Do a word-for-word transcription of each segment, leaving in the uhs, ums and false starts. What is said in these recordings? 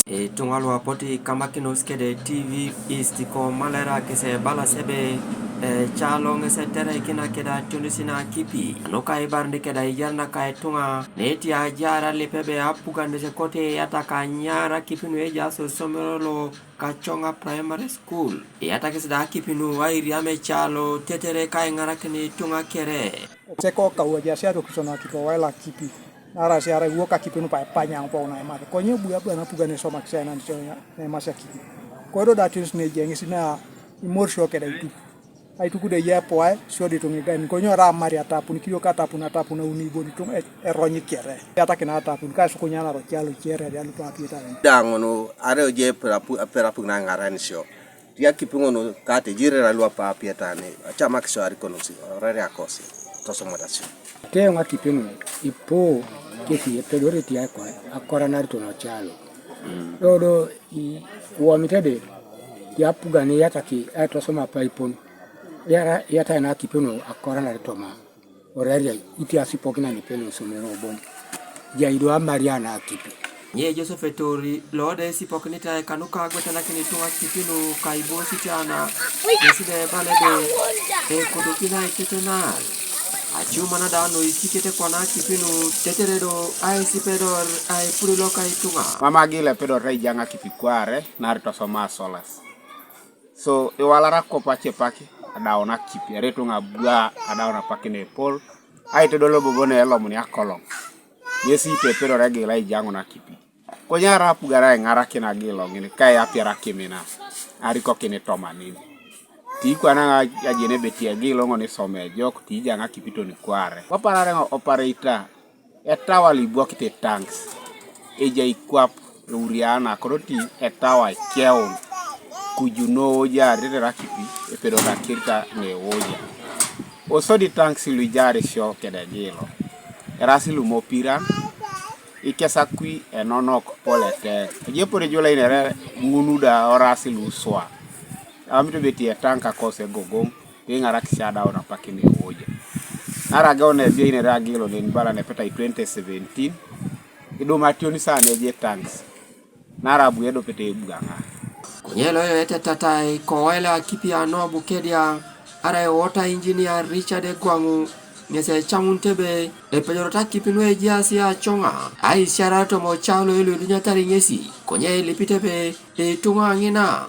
Ituŋa luapoti kamakinos kede T V East ko Malera kese ebalas ebe, ecalo ŋes etereikina keda ationis na akipi. Anuka ibarni keda ijar naka ituŋa, neti ajar alip ebe apugan nes kote eyatak anyar akipi nu ejaas osomero lo Kachoŋa Primary School. Eyatakis da akipi nu airiam ecalo tetere kaiŋarakin ituŋa kere. Seko kawuaja siato kisono akipi waila akipi. Nara siara iwok akipi nu paepanyaŋ pok naimari. Konye buya bwana pugan esomakis ainan sio naimasi akipi. Kodo da ationis nejeŋis na imorisio keda ituk. Aituk da eya epuai, sio da ituŋa igani. Konye ora amari atapun, kidio katapun, atapun auni bon ituŋa e-, eronyi kere. Eyatakina atapun, kaisukunyan aro kialo kere, alupa apietaren. Da ŋun, are oje perapu-, perapuk na ŋaranisio. Ti akipi ŋun kate jirera luapa apietani, acamakisio arikonosi, orereakosi, tosomatasio. Te ŋakipi ŋun, ipu, kesi epedoreti akoranarito nocalo. Dodo, i-, iwomit ebe, ti apugan iyataki aitosoma apaipon, yara, iyatai na akipi nu akoranar toma, orariai, iti asipokinan ipelosomero bon, jai do amaria na akipi. Nye Joseph Etori, lo da esipokinitai kanuka agwetanakin ituŋa akipi nu kaibosit ana, ŋesi da ebala ebe, ekodokin aitetenar. Acuman da nu isikete kwana akipi nu, tetere do aisipedor aipuri loka ituŋa. Mam agil epedor aijaŋ akipi kware, naarai tosoma asolas. So, iwalara kop acepak, adaun akipi, aretuŋ abua, adaun apak nepol, aitodol bobo neelomuni akoloŋ. Ŋesi itepedor egil aijaŋun akipi. Konye arai apugar aiŋarakin agilo ŋin, kai apiara kimina, arikokin itomanin. Ti kwana ajeni ebe ti egilo ŋon isoma ejok, ti ijaŋ akipiton kware. Kwaparare ŋo operator, etawa libwokit tanks, ejai kwap euriana, koroti etawa ekeun, kuju nooja, areter akipi, epedor akirita neoja. Osodi tanks luijarisio kedegilo, erasi lumopiran, ikesakwi enonok polete. Ejepore julainere ŋunu da orasi luswa. Amit ebe ti etanka kos egogoŋ, tiŋarakis adaun apak neoja. Narageun ebieinere agilo nen bala nepetai twenty seventeen, idum ationis neje tanks. Narabu edopet ebugaŋa. Konye loyo etetatai kowaila akipi ano Bukedia, arai water engineer Richard Egwaŋu, ŋes ecamunit ebe epedorot akipi nu ejaas Achoŋa, aisiarar toma ocalo elo idunyatari ŋesi, konye ilipit ebe ituŋa ŋina,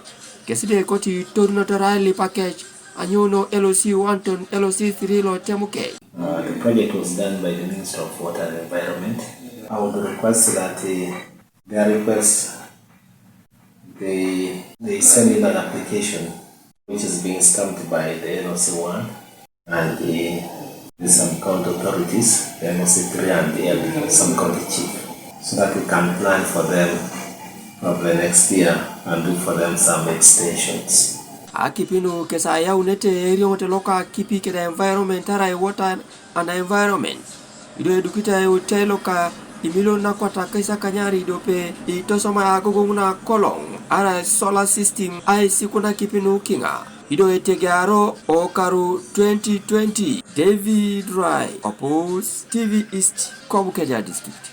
kesi da ekoti itorunotor ailip akec, anyuno L C one ton L C three lo Temukec. Uh, the project was done by the Ministry of Water and Environment. I would request that, uh, their request, they, they send in an application which is being stamped by the L C one and the, the sub-county authorities, the L C three and the sub-county chief, so that we can plan for them probably next year and do for them some extensions. Akipi nu kesi ayaunete erioŋet loka akipi keda environment arai water and environment. Ido edukite eutiai loka imilion nakwata kaisakanyari idope itosoma agogoŋ na koloŋ arai solar system aisikun akipi nu kiŋa. Ido etegearo okaru twenty twenty. David Rai, Opus T V East, Kobukeja District.